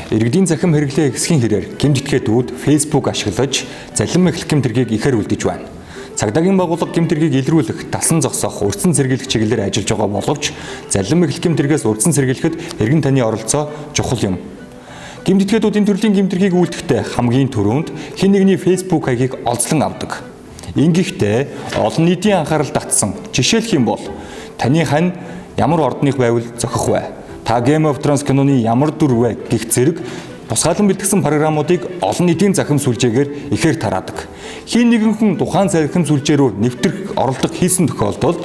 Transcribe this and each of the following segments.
Иргэдийн захим хэрэглээ ихсхийн хэрээр гэмт этгээдүүд Facebook ашиглаж залим эхлэх гэмт хэргийг ихээр үлдэж байна. Цагдаагийн байгууллага гэмт хэргийг илрүүлэх, дасан зогсоох, урьдчилан сэргийлэх чиглэлээр ажиллаж байгаа боловч залим эхлэх гэмт хэрэгээс урьдчилан сэргийлэхэд эргэн тойрны оролцоо чухал юм. Гэмт этгээдүүд энэ төрлийн гэмт хэргийг үйлдэхдээ хамгийн түрүүнд хэн нэгний Facebook хаягийг олзлон авдаг. Ингэхдээ олон нийтийн анхаарал татсан. Жишээлх юм бол таны хань ямар ордных байвал зохих вэ? Та Game of Thrones киноны ямар дүр вэ гэх зэрэг тусгаалan бэлтгэсэн програмуудыг олон нийтийн захим сүлжээгээр ихээр тараадаг. Хэн нэгэн хүн тухайн захим сүлжээ рүү нэвтрэх оролдлого хийсэн тохиолдолд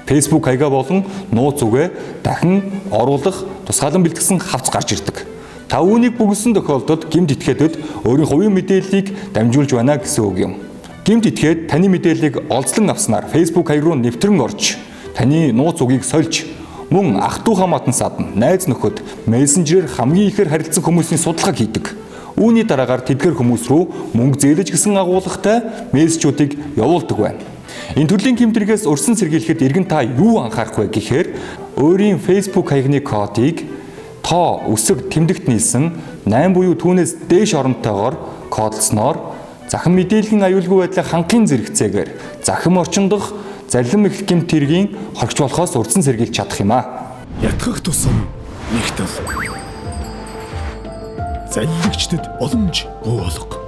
Facebook хаягаа болон нууц үгээ дахин оруулах тусгаалan бэлтгэсэн хавтас гарч ирдэг. Та үүнийг бөглөсөн тохиолдолд гэмт этгээдэд өөрийн хувийн мэдээллийг дамжуулж байна гэсэн үг юм. Гэмт этгээд таны мэдээллийг олзлон авснаар Facebook хаяг руу нэвтрэн орж таны нууц үгийг сольж мөн ах дүү хамаатан садан, найз нөхөд, мессенжерээр хамгийн ихээр харилцсан хүмүүсийн судалгааг хийдэг. Үүний дараагаар тэдгээр хүмүүс рүү мөнгө зээлэж гэсэн агуулгатай мессежүүдийг явуулдаг байна. Энэ төрлийн гэмт хэрэгээс урьдчилан сэргийлэхэд эргэн та юу анхаарах вэ гэхээр өөрийн Facebook хаягны кодыг тоо, үсэг, тэмдэгт нийлсэн 8 буюу түүнээс дээш оронтойгоор кодлосноор захим мэдээллийн аюулгүй байдлыг хангахын зэрэгцээгээр захим орчин дох залим эхлэх гэмт хэргийн хоригч болохоос урьдчилан сэргийлж чадах юм аа. Ятгах тусам нэг тал. Заллигчдад боломж бий болго.